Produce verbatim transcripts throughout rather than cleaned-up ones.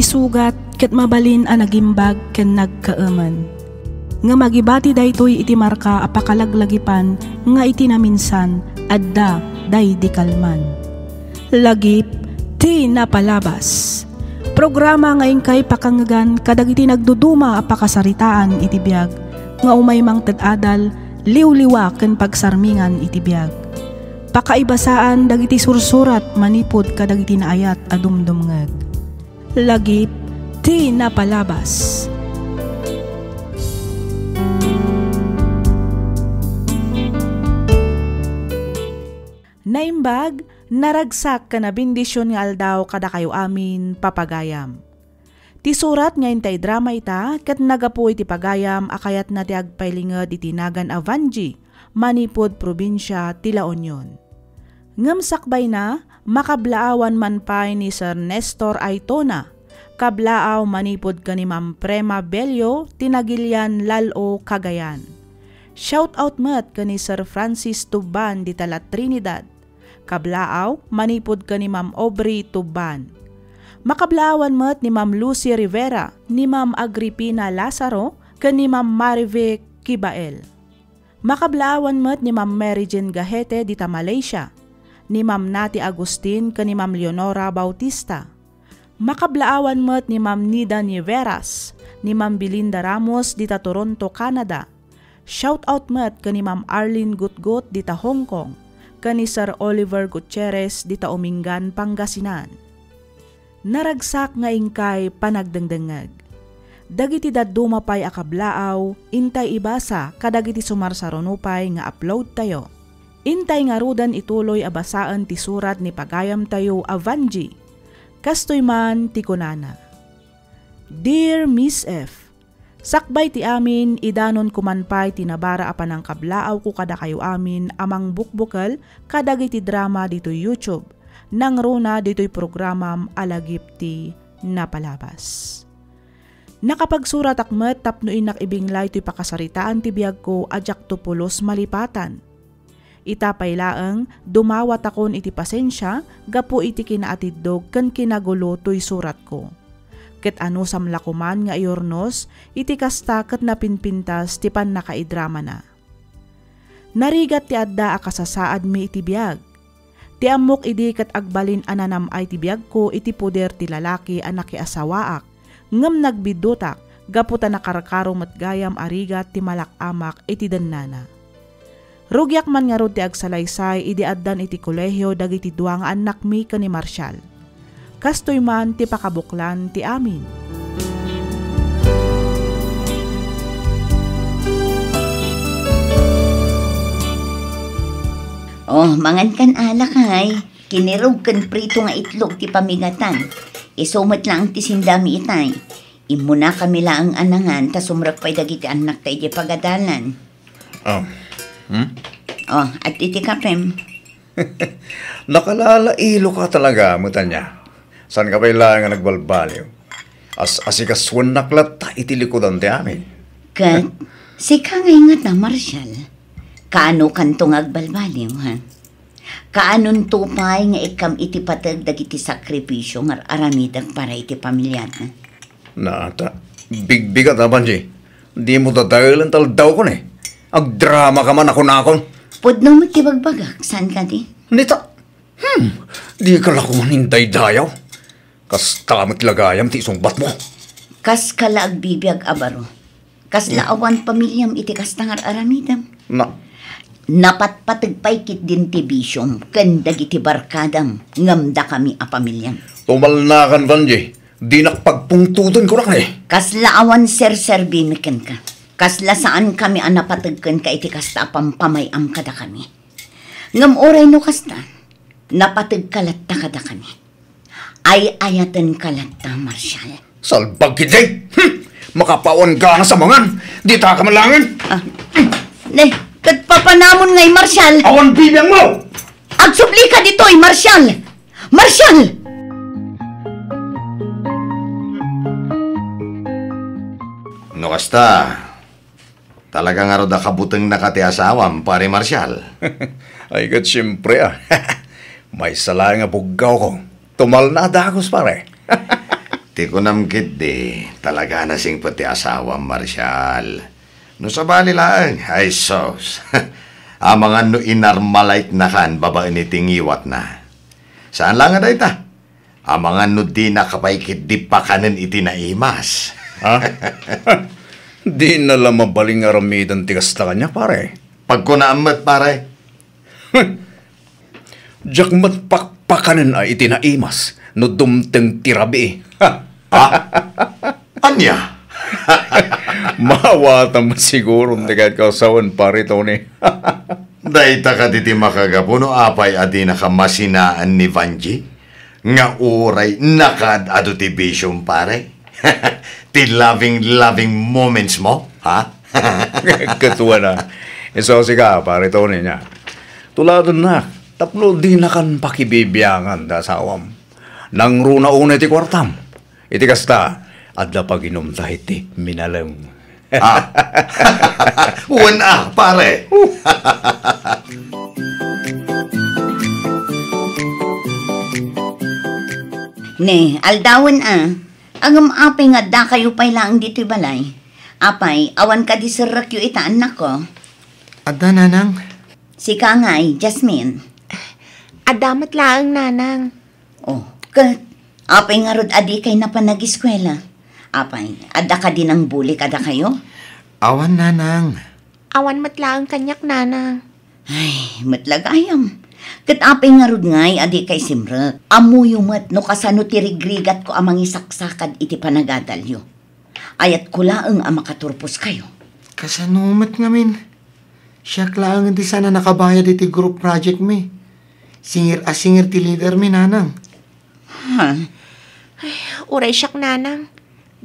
sugat ket mabalin a nagimbag ken nagkaemen. Ngem agibati daytoy iti marka a pakalaglagipan nga iti naminsan, adda daydi kalman. Lagip ti napalabas. Programa nga inkay pakangegan kadagiti nagduduma a pakasaritaan iti biag nga umay mangted adal, liwliwa ken pagsarmingan iti biag. Pakaibasaan dagiti sursurat manipud kadagiti naayat a dumdumngeg. Lagip ti napalabas. Naimbag, naragsak ken nabendision nga aldaw kadakayo amin, papagayam. Ti surat nga intay drama ita ket naggapu iti pagayam a kayatna ti agpailinged iti nagan a Vangie manipud probinsia ti La Union. Ngem sakbayna, makablaawan man pay ni Sir Nestor Aytona, kablaaw manipud ken ni Ma'am Prema Bello ti nagilian Lal-o, Cagayan. Shout out met ken ni Sir Francis Tuban dita La Trinidad, kablaaw manipud ken ni Ma'am Aubrey Tuban. Makablaawan met ni Ma'am Lucy Rivera, ni Ma'am Agripina Lazaro, ken ni Ma'am Marivic Kibael. Makablaawan met ni Ma'am Mary Jane Gahete dita Malaysia, ni Ma'am Nati Agustin ken ni Ma'am Leonora Bautista. Makablaawan met ni Ma'am Nida Niveras, ni Ma'am Belinda Ramos dita Toronto, Canada. Shout out met ken ni Ma'am Arlene Gutgut dita Hong Kong, ken ni Sir Oliver Gutierrez dita Umingan, Pangasinan. Naragsak nga inkay panagdengdengngeg. Dagiti dadduma pay a kablaaw, intay ibasa kadagiti sumarsaruno pay nga upload tayo. Intay ngaruden ituloy a basaen ti surat ni pagayamtayo a Vangie. Kastoy man ti kunana, Dear Miss F, sakbay ti amin, idanonko man pay ti nabara a panangkablaawko kadakayo amin a mangbukbukel kadagiti drama ditoy YouTube, nangruna ditoy programam a Lagip ti Napalabas. Nakapagsuratak met tapno innak ibinglay toy pakasaritaan ti biagko a diakto pulos malipatan. Ita pay laeng, dumawatakon iti pasensia gapu iti kinaatiddog ken kinagulo toy suratko. Ket anusam la koman nga iurnos iti kasta ket napinpintas ti pannakaidramana. Narigat ti adda a kasasaadmi iti biag. Ti ammok idi ket agbalin a nanam-ay ti biagko iti poder ti lalaki a nakiasawaak, ngem nagbiddutak gapu ta nakarkaro met gayam a rigat ti malak-amak iti dennana. Rugiak man ngarud ti agsalaysay idi addan iti kolehio dagiti dua nga annakmi ken ni Marshall. Kastoy man ti pakabuklan ti amin. Oh, mangan kan alak, ay. Kinirog ken prito nga itlog ti pamigatan. Isu met laeng ti sindami itay. Immunakami laeng a nangan ta sumrek pay dagiti annakta idiay pagadalan. Oh. Hmm? Oh, at iti kapem. Nakalalailo ka talaga, met ania. Saan ka pay laeng nga nagbalbaliw? As-asikasuennak latta iti likudan ti amin. Ket, sika nga ingata, Marshall. Kaano kanto nga agbalbaliw, ha? Kaanonto pay nga ikkam iti pateg dagiti sakripisio nga ar-aramidek para iti pamiliatna? Nata, bigbigat a, Vangie. Dimo dadaelen ta aldawko ni. Agdrama ka man a kunakon. Pudno met ti bagbagak, saan kadi? Nita, hmm, di ka la koman indaydayaw. Kasta met la gayam ti isungbatmo. Kas ka la agbibiag a baro. Kasla awan pamiliam iti kasta nga ar-aramidem. Na- Napatpateg pay ketdin ti bisiom ken dagiti barkadam ngem dakami a pamiliam. Tumalnakan, Vangie. Dinak pagpungtoten, kunak ni. Kasla awan serserbimi kenka. Kasla saankami a napateg kenka iti kasta a pampamay-am kadakami. Ngem uray no kasta, napategka latta kadakami. Ay-ayatenka latta, Marshall. Salbag ketdi! Hmm! Makapawan ganas a mangan! Ditaka man laengen! Ah. Ne, ket papanamon ngay, Marshall! Awan bibiangmo! Agsublika ditoy, Marshall! Marshall! No kasta, talaga ngarud a kabutengnaka ti asawam, Pare Marshall? Ay, ket siempre, a. Maysa laeng a buggawko. Tumalna a dagus, pare. Ti kunam ketdi, talaga a nasingpet ti asawam, Marshall. No sabali laeng, ay sus. Amangan no inarmalaitnakan babaen iti ngiwatna. Saan la nga dayta? Amangan no dinaka pay ketdi pakanen iti naimas. Ha? Dina la mabalin nga aramiden ti kasta kaniak, pare. Pagkunaam met, pare. Diak met pakpakanen a iti naimas no dumteng ti rabii. Ha? Ah? Ania? Maawatam siguro ti kayat ko a sawen, pare Tony. Dayta kadi ti makagapu no apay a dinaka masinaan ni Vanjie? Nga uray nakaad-adu ti bisiom, pare? Ti loving, loving moments mo, ha? Ket wen a. Isu sika, pare Tony, nia. Tuladennak, tapno dinakan pakibibiangan ti asawam. Nangruna unay ti kuartam. Iti kasta, adda paginumta iti minalem. Ah. Wen a, pare. Ne, aldawen a. Ngem apay nga addakayo pay laeng ditoy balay? Apay, awan kadi serrekyo ita, annakko? Adda, nanang. Sika ngay, Jasmine. Adda met laeng, nanang. Oh, ket apay ngarud a dikay napanagiskuela? Apay, adda kadi nangbuli kadakayo? Awan, nanang. Awan met laeng kaniak, nanang. Ay, met la gayam. Ket apay ngarud ngay a dikay simrek? Ammoyo met no kasano ti rigrigatko a mangisaksakad iti panagadalyo. Ayatko laeng a makaturposkayo. Kasano met ngamin? Siak laeng ti saan a nakabayad iti group project mi. Singir a singir ti leader mi, nanang. Ha? Ay, uray siak, nanang.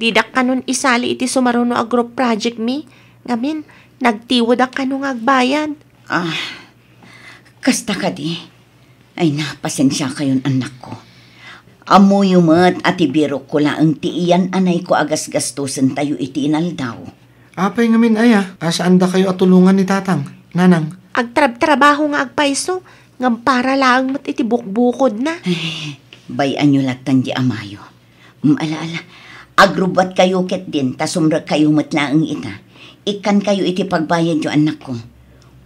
Didak kanon isali iti sumaruno a group project mi. Ngamin, nagtiwedak kano nga agbayad. Ah, kasta kadi? Ay na, pasensiakayon, annakko. Ammoyo met a ti birokko laeng ti iyan-anayko a gasgastusentayo iti inaldaw. Apay ngamin aya a saandakayo a tulongan ni tatang, nanang? Agtrabtrabaho nga agpayso, ngem para laeng met iti bukbukodna. Ay, bay-anyo lattan di amayo. Mm, ala, ala. Agrubbuatkayo ketdin, ta sumrekkayo met laeng ita. Ikkankayo iti pagbayadyo, annakko.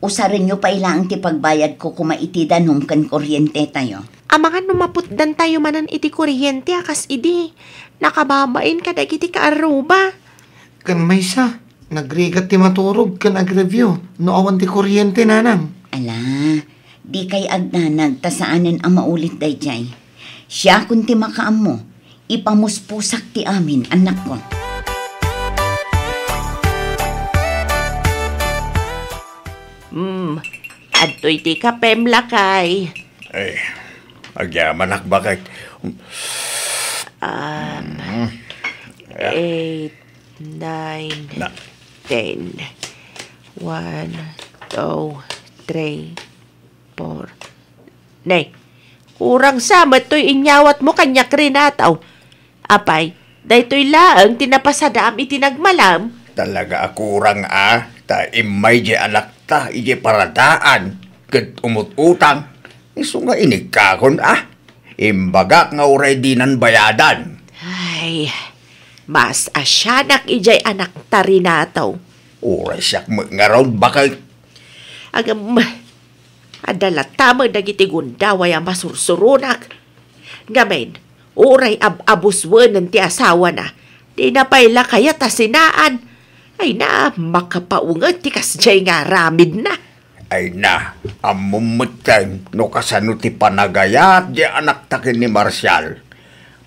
Usarenyo pay laeng ti pagbayadko koma iti danum ken kuryentetayo. Amangan no maputdantayo manen iti kuryente a kas idi. Nakababain kadagiti kaarruba. Ken maysa, nagrigat ti maturog ken agreview no awan ti kuryente, nanang. Ala, dikay agdanag ta saanen a maulit daydiay. Siakon ti makaammo, ipamuspusak ti amin, annakko. Hmm, adtoy ti kapem, lakay. Ay, agyamanak, baket. Um, Mm. Eight, nine, Na- ten. One, two, three, four. Nay, kurang sa met toy inyawatmo kaniak, Renato. Apay, daytoy laeng ti napasadaam iti nagmalam? Talaga a kurang a, ta immay di anakta iti paradaan, ket umut-utang. Isu nga inikkakon a. Imbagak nga uray dinan bayadan. Ay, mas asianak idiay anakta, Renato. Uray siak met ngarud, baket. Agam, adda latta met dagiti gundaway a masursuronak. Ngamin, uray ab-abuswenen ti asawana, dina pay la kayat a sinaan. Ay na, makapaunget ti kasdiay nga aramidna. Ay na, ammom metten no kasano ti panagayat di anakta ken ni Marcial.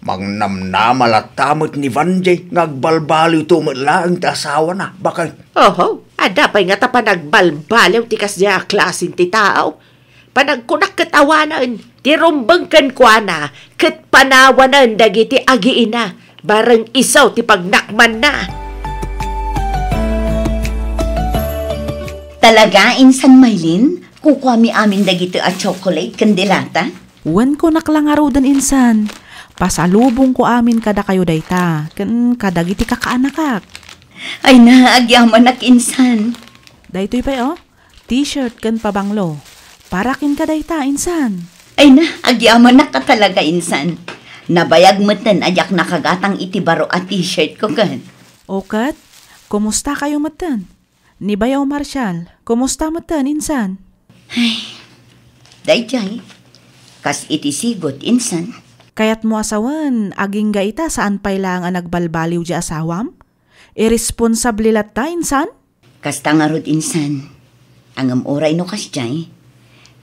Mangnamnama latta met ni Vanjie nga agbalbaliwto met laeng ti asawana, baket. Oho, adda pay ngata panagbalbaliw ti kasdiay a klasen ti tao. Panagkunak ket awanen ti rumbeng kenkuana ket panawanen dagiti agiina, bareng isu ti pagnakmanna. Talaga, Insan Maylin? Kukuami amin dagitoy a chocolate ken delata? Wen, kunak la ngaruden, Insan. Pasalubongko amin kadakayo dayta, ken kadagiti kakaanakak. Ay na, agyamanak, Insan. Daytoy pay, oh. T-shirt ken pabanglo. Para kenka dayta, Insan. Ay na, agyamanak ka talaga, Insan. Nabayag metten a diak nakagatang iti baro a t-shirt ko ken. O ket, kumusta kayo metten? Ni Bayaw Marshall, kumusta metten insan? Ay, daydiay, kas iti sigut insan. Kayatmo a sawen, agingga ita saan pay laeng a nagbalbaliw di asawam? Irresponsable latta insan? Kasta ngarud insan. Ngem uray no kasdiay,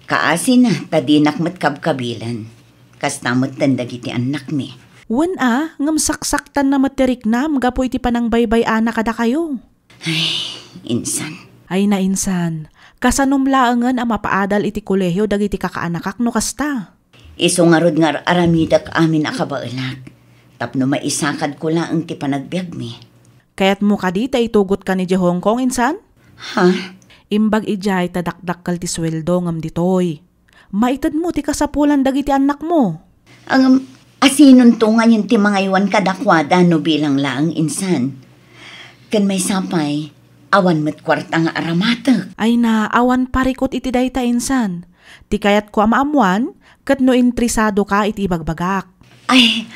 kaasina ta dinak met kabkabilan. Kasta metten dagiti annakmi. Wen a, ngem saksaktanna met ti riknam gapu iti panangbaybay-ana kadakayo. Ay, insan. Ay, nainsan. Kasanom laengen a mapaadal iti kolehio dagiti kakaanakak no kasta? Isu ngarud nga ar-aramidek amin a kabaelak, tapno maisakadko laeng ti panagbiagmi. Kayatmo kadi ta itugotka idiay Hong Kong, insan? Ha? Imbag idiay ta dakdakkel ti sueldo ngem ditoy. Maitedmo ti kasapulan dagiti annakmo. Ngem, asinonto ngayen ti mangaywan kadakuada no bilang laeng insan? Ken maysa pay, awan met kuarta nga aramatek. Ay na, awan parikut iti dayta insan. Ti kayatko a maammuan, ket no intrisadoka iti ibagbagak. Ay,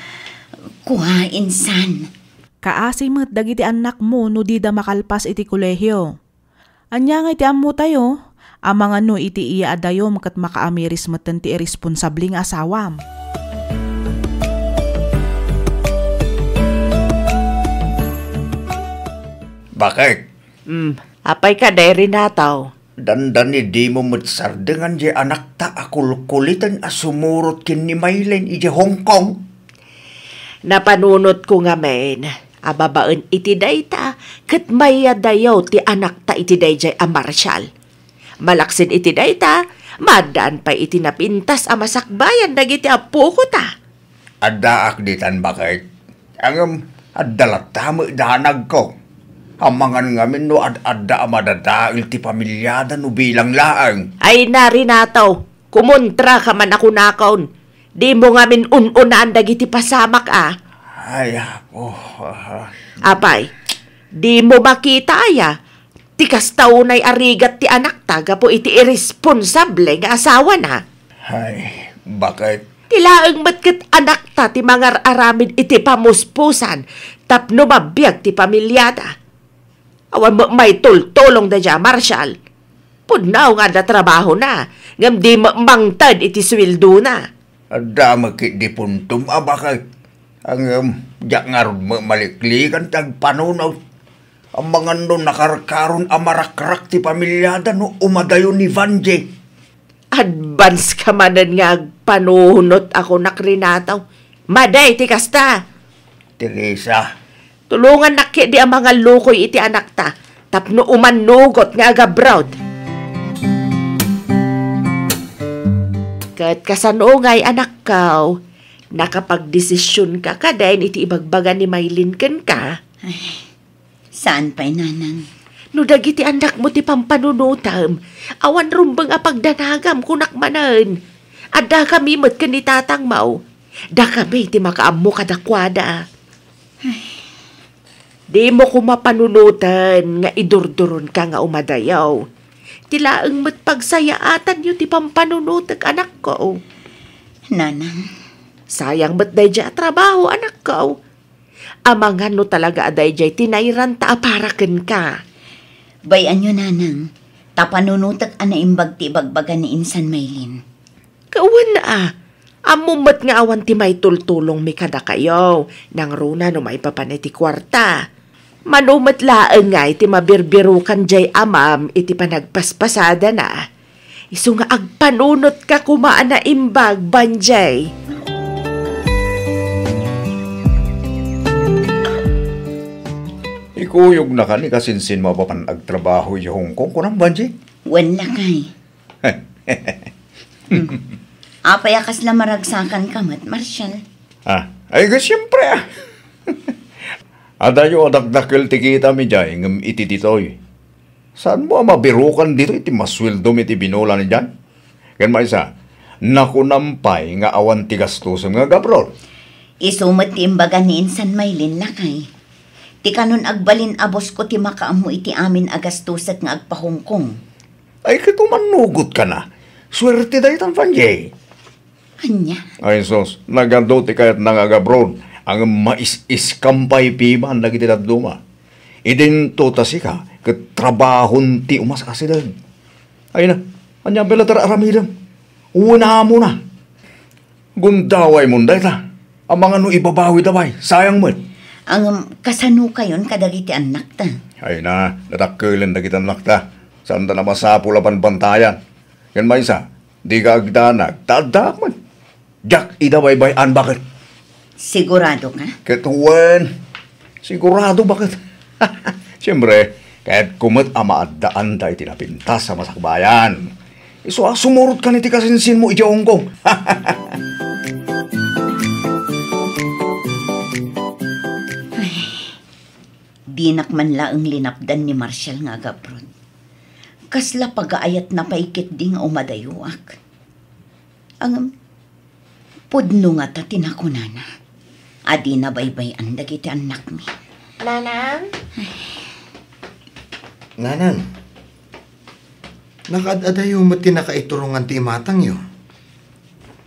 kua insan. Kaasi met dagiti annakmo no dida makalpas iti kolehio. Ania ngay ti ammotayo? Amangan no iti iya a dayom ket makaamiris metten ti irresponsable nga asawam. Bakit? Hmm, apay ka, Day Renato? Dandani dimo met sardengan diay anakta a kulkuliten a sumurot ken ni Maylin idiay Hong Kong? Napanunotko ngamin a babaen iti dayta, ket mayadayaw ti anakta iti daydiay a Marshall. Malaksid iti dayta, maaddaan pay iti napintas a masakbayan dagiti appoko ta. Addaak ditan, bakit? Ngem, adda latta met danagko. Amangan ngamin no ad-adda a madadael ti pamiliada no bilang laeng. Ay na, Renato, kumontraka man a kunakon. Dimo ngamin un-unaan dagiti pasamak a. Ay, apo. Ah. Apay, dimo makita aya? Ti kasta unay a rigat ti anakta gapu iti irresponsable nga asawana. Ay, bakit? Ti laeng met ket anakta ti mangar-aramid iti pamuspusan tapno mabiag ti pamiliada. Awan met maitultulong daydiay a Marshall. Pudno nga adda trabahona, ngem di met mangted iti sueldona. Adda met ketdi puntom a bakit. Ngem, diak ngarud met maliklikan ti agpanunot. Amangan no nakarkaron a marakrak ti pamiliada no umadayo ni Vanjie. Advance ka manen nga agpanunot a kunak, Renato. Madi ti kasta. Teresa. Tulongannak ketdi a mangallukoy iti anakta tapno umannugot nga agabroad. Ket kasano ngay, anakko? Nakapagdesisionka kadin iti ibagbaga ni Maylin kenka? Ay, saan pay, nanang. No dagiti annakmo ti pampanunotem, awan rumbeng a pagdanagam, kunak manen. Addakami met ken ni tatangmo. Dakami ti makaammo kadakuada. Ay. Dimo koma panunoten nga idurduronka nga umadayo. Ti laeng met pagsayaatanyo ti pampanunotek, anakko. Nanang. Sayang met daydiay a trabaho, anakko. Amangan no talaga a daydiay ti nairanta a para kenka. Bay-anyo, nanang, ta panunotek a naimbag ti ibagbaga ni insan Maylin. Kawan a, ammom met nga awan ti maitultulongmi kadakayo, nangruna no maipapan iti kuarta. Mano met laeng ngay ti mabirbirokan diay amam iti panagpaspasadana. Isu nga agpanunotka koma a naimbag, Vanjie. Ikuyognaka ni kasinsin maipapan agtrabaho idiay Hong Kong, kunam, Vanjie? Wen, lakay. Hmm. Apay a kasla maragsakanka met, Marshall? Ah, ay, siempre, ah. Adayo a dakdakkel ti kitam idiay, ngem iti ditoy. Saanmo a mabirokan ditoy ti masueldom iti binolan idiay? Ken maysa, nakunam pay nga awan ti gastosem nga agabroad. Isu met ti imbaga ni insan Maylin, lakay. Ti kanon agbalin a boss ko ti makaammo iti amin a gastosek nga agpa-Hong Kong. Ay, ket umannugotkana. Suerte daytan, Vanjie. Ania? Ay sus, nagadu ti kayatna nga agabroad, ngem mais-iskam pay piman dagiti dadduma. Idinto ta sika ket trabahon ti umas-asideg. Ay na, ania bella ti aramidem? Wen amona. Gundaway mon dayta. Amangan no ibabawida pay, sayang met. Ngem kasano kayon kadagiti annakta? Ay na, nadakkelen dagiti annakta. Saanda a masapul a banbantayan. Ken maysa, dika agdanag, ta addaak met. Diak ida baybay-an, baket. Sigurado ka? Ket wen, sigurado, baket. Siempre, kayatko met a maaddaanda iti napintas a masakbayan. Isu a sumurot kan iti kasinsinmo iti Hong Kong. Ay, dinak man laeng linapdan ni Marshall nga agabroad. Kasla pagaayatna pay ketdi nga umadayoak. Ngem, pudno ngata ti nakunana a dina baybay-an dagiti annakmi. Nanang? Nanang, nakaad-adayo met ti nakaiturongan ti imatangyo.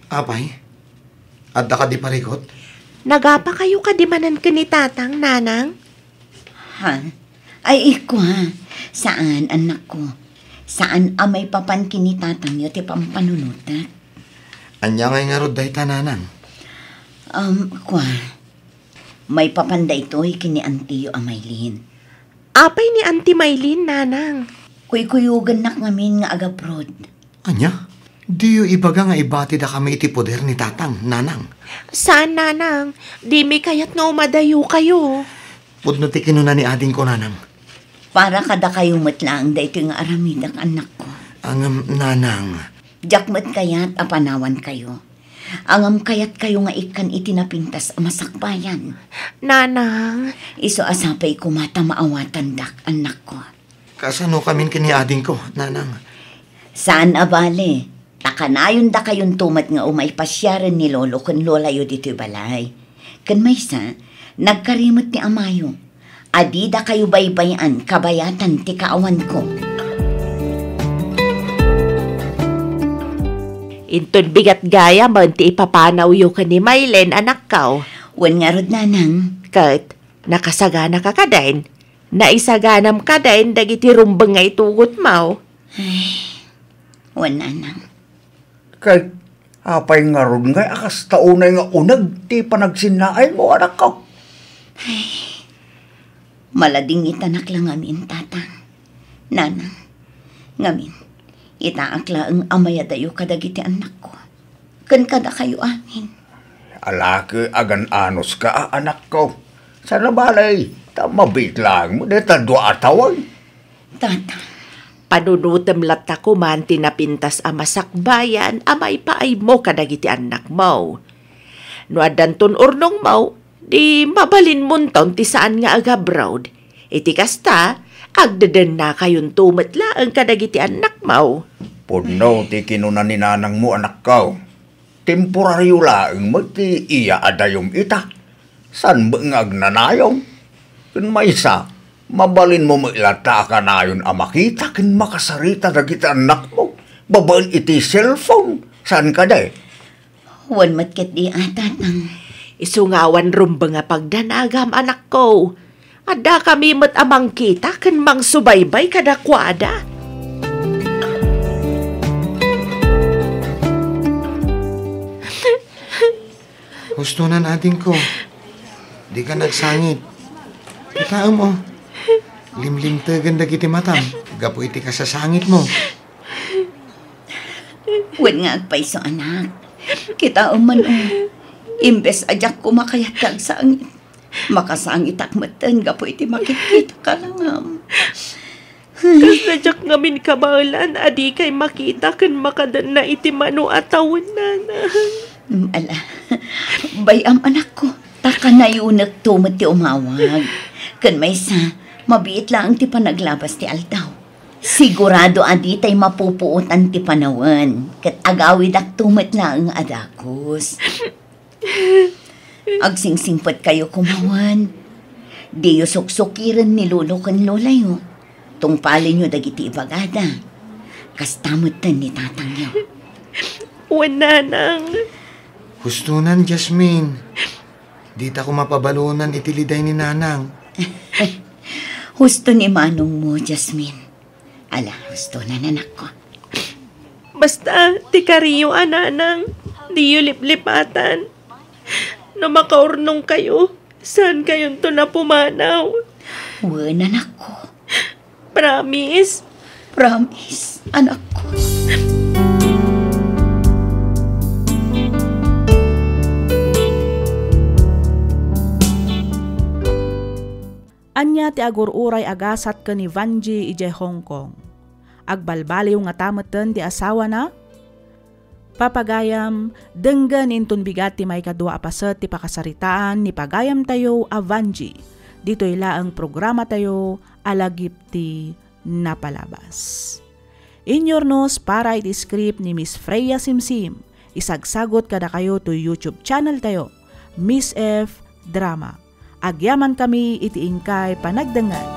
Apay, adda kadi parikut? Nagapakayo kadi manen ken ni Tatang, Nanang? Ha? Ay, ikua, saan, annakko. Saan a maipapan ken ni Tatangyo ti pampanunotek. Ania ngay ngarud dayta, Nanang? Um, kua, maipapan daytoy ken ni Antiyo a Maylin. Apay ni Anti Maylin, Nanang? Kuykuyogennak ngamin nga agabroad. Ania? Diyo ibaga nga ibatidakami iti poder ni Tatang, Nanang? Saan, Nanang. Dimi kayat nga umadayokayo. Pudno ti kinuna ni adingko, Nanang. Para kadakayo met laeng daytoy nga aramidek, annakko. Ngem, Nanang. Diak met kayat a panawankayo. Ngem kayatkayo nga ikkan iti napintas a masakbayan. Nanang. Isu a sapay koma ta maawatandak, annakko. Kasano kamin ken ni adingko, Nanang? Saan a bale, ta kanayondakayonto met nga umay pasiaren ni lolo ken lolayo ditoy balay. Ken maysa, nagkari met ti amayo. Adidakayo baybay-an kabayatan ti kaawanko. Inton bigat gayam ti ipapanawyo ken ni Maylen, anakko. Wen ngarud, Nanang. Ket, nakasaganaka kadin? Naisaganam kadin dagiti rumbeng nga itugotmo? Ay, wen, Nanang. Ket apay ngarud ngay a kasta unay nga uneg ti panagsinnaaymo, anakko? Ay, maladingitanak la ngamin, Tatang. Nanang, ngamin, itaak laeng a mayadayo kadagiti annakko. Ken kadakayo amin. Alake agan-anos ka, a, anakko. Saan a bale, ta mabiit laeng met dayta dua a tawen. Tata. Panunotem latta koman ti napintas a masakbayan a maipaaymo kadagiti annakmo. No addanton urnongmo, di mabalinmonton ti saan nga agabroad. Iti kasta, agdedennakayonto met laeng kadagiti annakmo. Pudno ti kinuna ni nanangmo, anakko. Temporario laeng met ti iyaadayom ita. Saan met nga agnanayom? Ken maysa, mabalinmo met latta a kanayon a makita ken makasarita dagiti annakmo babaen iti cellphone. Saan kadi? Wen met ketdi a, Tatang. Isu nga awan rumbeng a pagdanagam, anakko. Addakami met a mangkita ken mangsubaybay kadakuada. Hustonan, adingko. Dika nagsangit. Kitaem, o. Limlimtegen dagiti matam gapu iti kasasangitmo. Wen nga agpayso, anak. Kitaem man, o. Imbes a diak koma kayat nga agsangit, makasangitak metten gapu iti makitkitaka langam. Kasla diak ngamin kabaelan a dikay makita ken makadenna iti mano a tawen, Nanang. Mm, ala. Bay-am, anakko, ta kanayonekto met ti umawag. Ken maysa, mabiit laeng ti panaglabas ti aldaw. Sigurado a ditay mapupuotan ti panawen, ket agawidakto met laeng a dagus. Agsingsingpetkayo koma, wen. Diyo suksukiren ni lolo ken lolayo. Tungpalenyo dagiti ibagada. Kasta metten ni tatangyo. Wen, nanang. Hustonan, Jasmine. Dita ko mapabalunan iti liday ni Nanang. Husto ni manongmo, Jasmine. Ala, hustonan, anakko. Basta, ti kariyo a Nanang, diyo liplipatan. No makaurnongkayo, saankayonto a pumanaw. Wen, anakko. Promise? Promise, anakko. Ania ti agur-uray a gasat ken ni Vanjie idiay Hong Kong? Agbalbaliw ngata metten ti asawana? Papagayam, denggen inton bigat ti maikadua a paset ti pakasaritaan ni pagayamtayo a Vanjie. Ditoy laeng programatayo a Lagip ti Napalabas. Inyurnos para iti script ni Miss Freya Simsim, isagsagot kadakayo toy YouTube channel tayo, Miss F Drama. Agyamankami iti inkay panagdengngeg.